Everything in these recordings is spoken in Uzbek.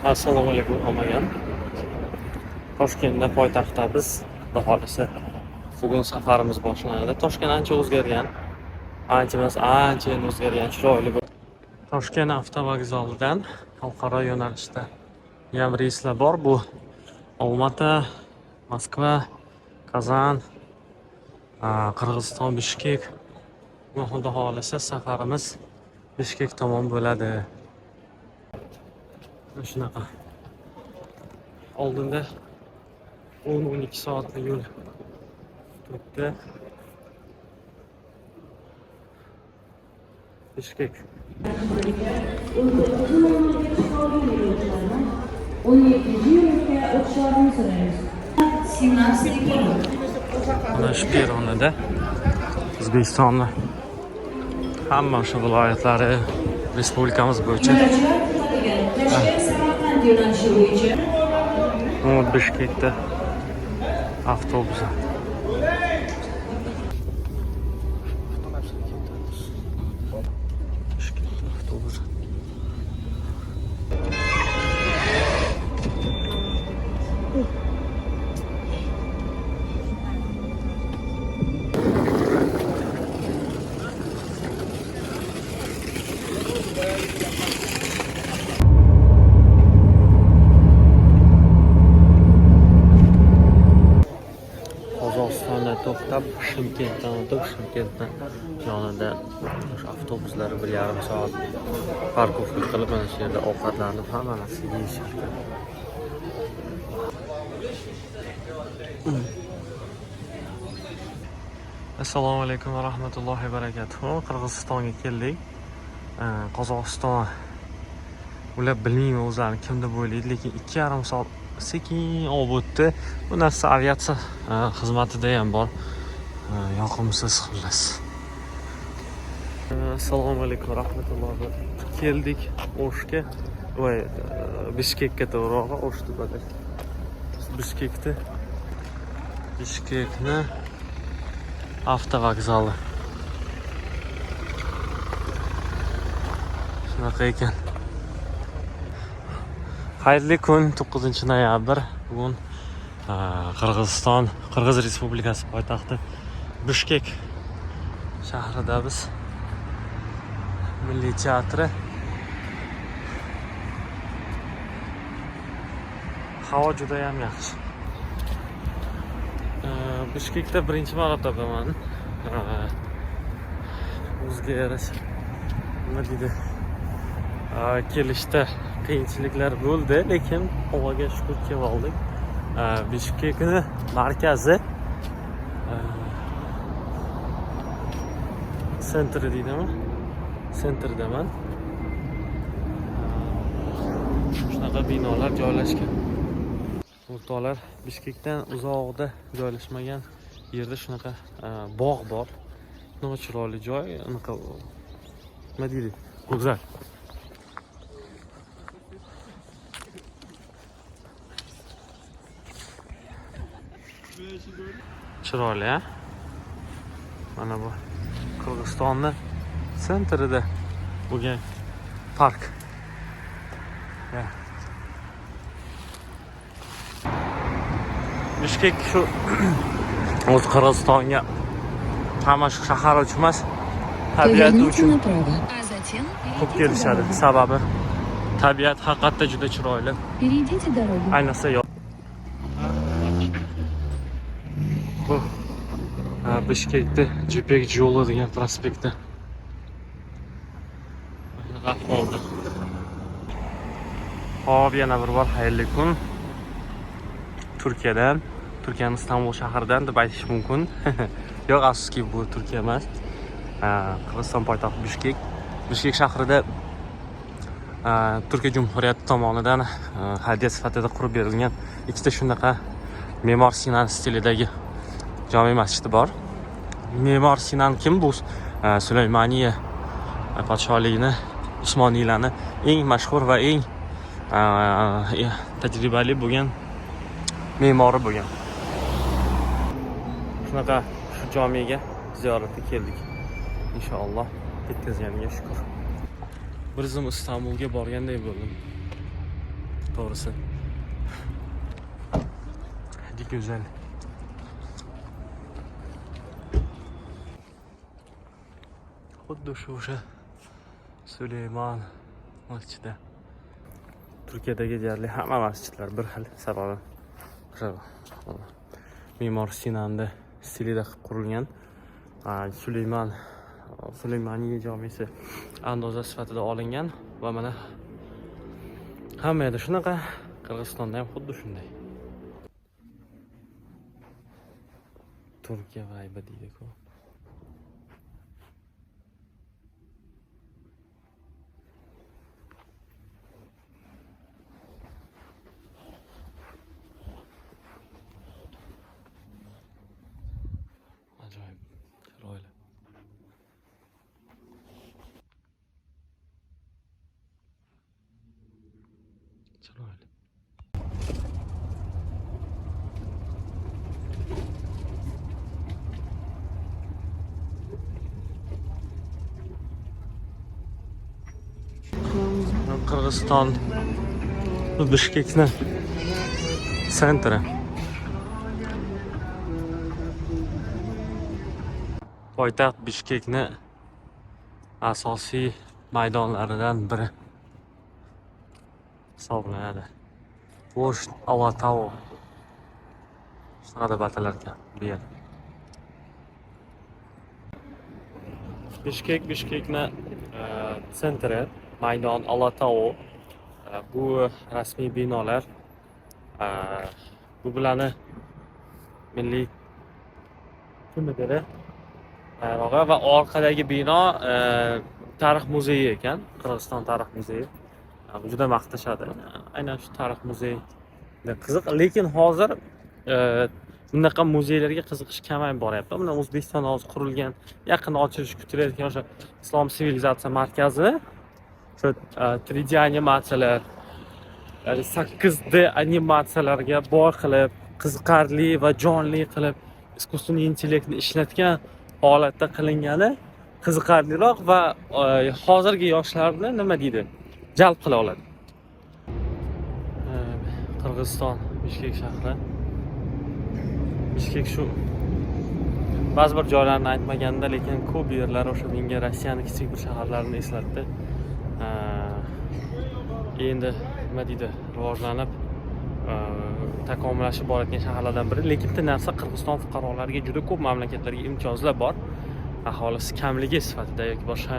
Assalomu alaykum hammaga. Toshkentda poytaxtda biz, xudo xohlasa, bugun safarimiz boshlanadi. Toshkent ancha o'zgargan. Ancha emas, ancha endi o'zgargan, chiroyli. Toshkent avtovokzalidan xalqaro yo'nalishda ham reyslar bor. Bu Olmaota, Moskva, Kazan, Qirg'iziston, Bishkek. Bugun xudo xohlasa safarimiz Bishkek tomon bo'ladi. Shunaqa. Oldinda 10-12 soatlik yo'l turibdi. Bishkek. 19:00 17 yo'lakka o'tishlarini so'raymiz. 17 perron. Mana shu perronida O'zbekistonni hamma o'sha viloyatlari, respublikamiz bo'yicha Yo'lovchilar ketadigan Toshkent Samarqand yo'nalishi bo'yicha bu Bishkekda avtobusi. Bishkekda avtobus. Qozog'istonda to'xtab, Shimkentdan o'tib, Shimkentdan yonida o'sha avtobuslar 1,5 soat парковка qilib, mana shu yerda ovqatlanib, hamma narsa yeyishar ekan. Assalomu alaykum va rahmatullohi va barakatuh. Qirg'izistonga keldik. Qozog'iston ular bilmayman o'zlarini kim deb o'ylaydi, lekin 2,5 soat sekin olib o'tdi. Bu narsa aviatsiya xizmatida ham bor. Yoqimsiz xullas. Assalomu alaykum rahmatullohi va barakatuh. Keldik O'shga. Voy, Bishkekka to'g'rirog'i, O'sh deb adashdim. Bishkekda Bishkekni avtovokzali. Shunaqa ekan. Xayrli kun, 9 noyabr. Bugun Qirg'iziston, Qirg'iz Respublikasi poytaxti Bishkek shahrida biz. Milliy teatri. Havo juda ham yaxshi. Bishkekda birinchi marotabaman. O'ziga yarasha nima deydi? Kelishda qiyinchiliklar bo'ldi, lekin Allohga shukur kelib oldik. Bishkekni markazi, центр i deydimi? Центр daman. Shunaqa binolar joylashgan. O'rtoqlar, Bishkekdan uzoqda joylashmagan yerda shunaqa bog' bor. Shunaqa chiroyli joy, anaqa nima deydi? Go'zal. Chiroyli, a? Mana bu Qirg'izistonni центр ida bo'lgan park. Ya. Bishkek shu o'z Qirg'izistonga hamma shu shahar uchun emas, tabiati Поверните uchun направо, а затем ko'p перейдите kelishadi. дорогу. Sababi tabiat haqiqatda juda chiroyli. Перейдите дорогу. Ayniqsa bu Bishkekda Jipek yo'li degan prospektda. Shunaqa ahvolda. Xo'p, yana bir bor xayrli kun. Turkiyadan, Turkiyaning Istanbul shahridan deb aytish mumkin. Yo'q, afsuski bu Turkiya emas. Qirg'iziston poytaxti Bishkek. Bishkek shahrida Turkiya Jumhuriyati tomonidan hadya sifatida qurib berilgan ikkita shunaqa Me'mor Sinan stilidagi jome masjidi bor. Me'mor Sinan kim bu? Sulaymaniya podshohligini, Usmoniylarni eng mashhur va eng tajribali bo'lgan me'mori bo'lgan. Shunaqa shu jomiga ziyoratga keldik. Inshaalloh yetkazganiga shukur. Bir zum Istanbulga borganday bo'ldim. To'g'risi. Juda go'zal. Xuddi shu o'sha Sulaymon masjidi. Turkiyadagi deyarli hamma masjidlar bir xil, sababi o'sha Mimor Sinanni stilida qilib qurilgan. Sulaymoniya jomesi andoza sifatida olingan va mana hamma yerda shunaqa, Qirg'izistonda ham xuddi shunday. Turkiya vibe deydi-ku. Ajoyib, chiroyli. Chiroyli. Qirg'iziston Bishkekni центр i. Poytaxt Bishkekni asosiy maydonlaridan biri hisoblanadi. Площадь Alatau. Shunaqa deb atalar ekan bu yer. Bishkekni центр i, maydon Alatau. Bu rasmiy binolar. Bu bularni milliy kim dedi? Bayrog'i va orqadagi bino tarix muzeyi ekan, Qirg'iziston tarix muzeyi. Juda maqtashadi. Aynan shu tarix muzeyi qiziq, lekin hozir bunaqa muzeylarga qiziqish kamayib boryapti. Mana O'zbekistonda hozir qurilgan, yaqinda ochilishi kutilayotgan o'sha Islom sivilizatsiya markazi, o'sha 3D animatsiyalar, 8D animatsiyalarga boy qilib, qiziqarli va jonli qilib, искусственный intellektni ishlatgan holatda qilingani qiziqarliroq va hozirgi yoshlarni nima deydi, jalb qila oladi. Qirg'iziston Bishkek shahri. Bishkek shu ba'zi bir joylarni aytmaganda, lekin ko'p yerlar o'sha menga Rossiyani kichik bir shaharlarini eslatdi. Endi nima deydi, rivojlanib, takomillashib borayotgan shaharlardan biri. Lekin bitta narsa, Qirg'iziston fuqarolariga juda ko'p mamlakatlarga imtiyozlar bor. Aholisi kamligi sifatida yoki boshqa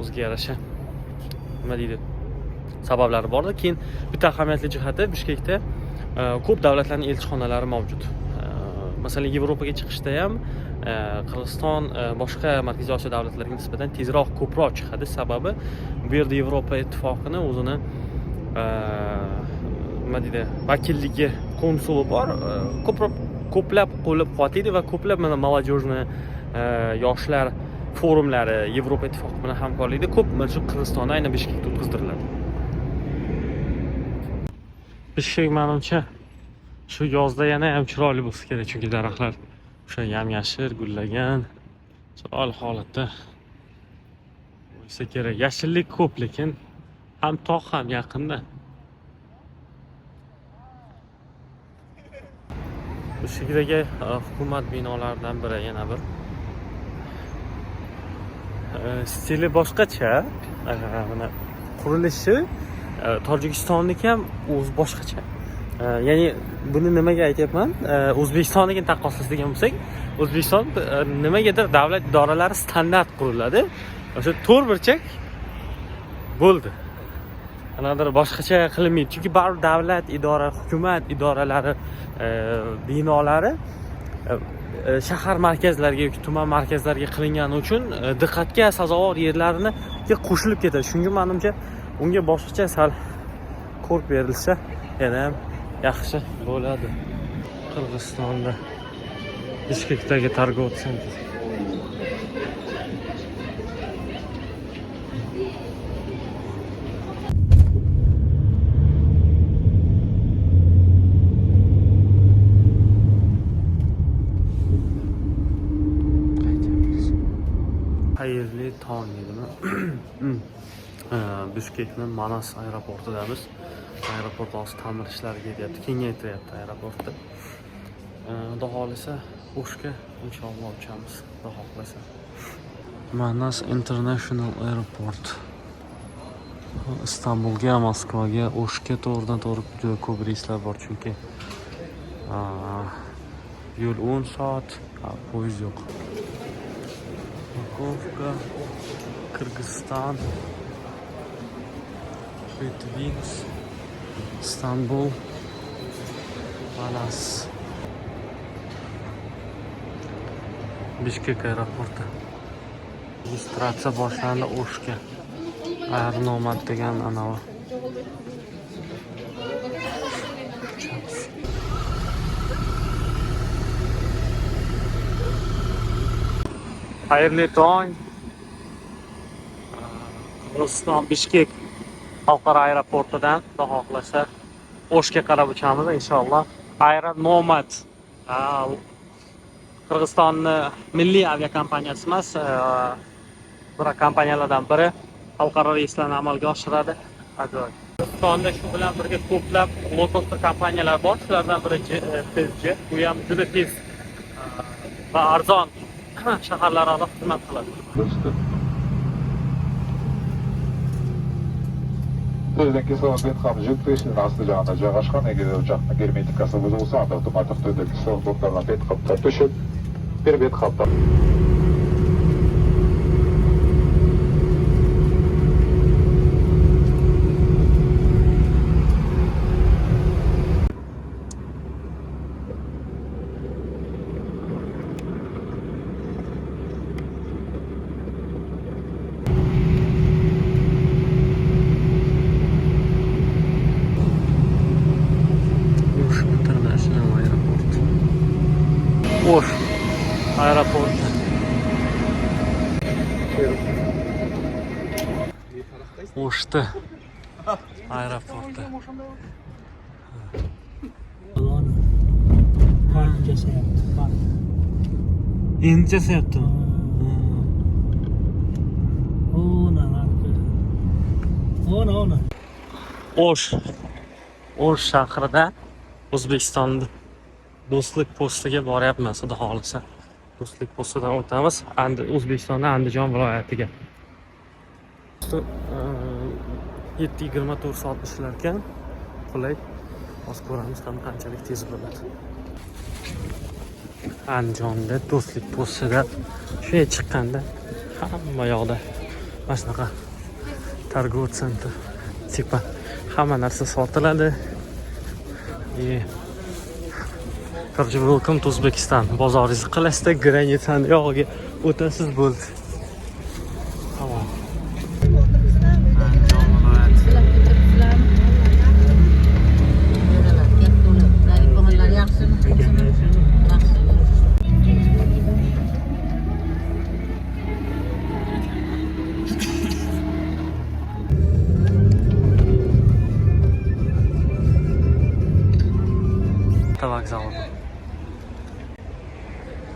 o'ziga yarasha nima deydi, sabablari bor. Keyin bitta ahamiyatli jihati, Bishkekda ko'p davlatlarning elchixonalari mavjud. Masalan, Yevropaga chiqishda ham Qirg'iziston boshqa Markaziy Osiyo davlatlariga nisbatan tezroq, ko'proq chiqadi. Sababi bu yerda Yevropa Ittifoqini o'zini nima deydi, vakilligi, konsuli bor. Ko'proq, ko'plab qo'llab-quvvatlaydi va ko'plab mana молодежный yoshlar forumlari Yevropa Ittifoqi bilan hamkorlikda ko'p mana shu Qirg'izistonda, aynan Bishkekda o'tkazdiriladi. Bishkek manimcha shu yozda yana ham chiroyli bo'lsa kerak, chunki daraxtlar o'sha yam-yashil gullagan, chiroyli holatda bo'lsa kerak. Yashillik ko'p, lekin ham tog' ham yaqinda. Bishkekdagi hukumat binolaridan biri yana bir. Stili boshqacha, mana qurilishi Tojikistonniki ham o'zi boshqacha. Ya'ni buni nimaga aytyapman? O'zbekistonnikini taqqoslaydigan bo'lsak, O'zbekiston nimagadir davlat idoralari standart quriladi. O'sha to'rt burchak bo'ldi. Qanaqadir boshqacha qilinmaydi. Chunki baribir davlat idora, hukumat idoralari binolari shahar markazlariga yoki tuman markazlariga qilingani uchun diqqatga sazovor yerlarini qo'shilib ketadi. Shunga menimcha unga boshqacha sal ko'rk berilsa yana ham yaxshi bo'ladi. Qirg'izistonda Bishkekdagi торговый центр. Xayrli tong deydimi? Bishkekni Manas aeroportidamiz. Aeroport hozir ta'mir ishlari ketyapti, kengaytiryapti aeroportni. Xudo xohlasa O'shga inshaalloh uchamiz, Xudo xohlasa. Manas International Airport. Istanbulga, Moskvaga, O'shga to'g'ridan to'g'ri juda ko'p reyslar bor, chunki yo'l 10 soat, poyezd yo'q. Makovka, Qirg'iziston, Wings, Istanbul, Manas. Bishkek aeroporti. Registratsiya boshlandi O'shga. Aeronomad degan anavi. Uchamiz. Xayrli tong. Qirg'iziston Bishkek xalqaro aeroportidan Xudo xohlasa O'shga qarab uchamiz inshaalloh. Aeronomad Qirg'izistonni milliy aviakompaniyasi emas, biroq kompaniyalardan biri xalqaro reyslarni amalga oshiradi. Ajoyib. Qirg'izistonda shu bilan birga ko'plab low cost kompaniyalar bor. Shulardan biri TezJet. Bu ham juda tez va arzon shaharlararo xizmat qiladi. Tezden kislorod бет жүк төсүнүн асты жагында жайгашкан. Эгер учактын герметикасы бузулса, анда автоматтык түрдө кислород блоктарынан бет каптар түшүп, бир бет каптар Osh International Airport. Osh aeroporti. O'shda aeroporti. Park jasayapti, park. Endi jasayaptimi? Ona narka. Ona, ona. O'sh. O'sh shahrida O'zbekiston Do'stlik postiga boryapmiz, Xudo xohlasa. Do'stlik postidan o'tamiz, O'zbekistonning Andijon viloyatiga. 7:24 soat ishlar ekan. Qulay. Hozir ko'ramiz ham qanchalik tez bo'ladi. Andijonda Do'stlik postida shunday chiqqanda hamma yoqda mana shunaqa торговый центр, типа hamma narsa sotiladi. Короче, welcome to Uzbekistan. Bozoringizni qilasizda, granitsani yog'iga o'tasiz bo'ldi. Tamom. Andijon viloyati. Avtovokzal.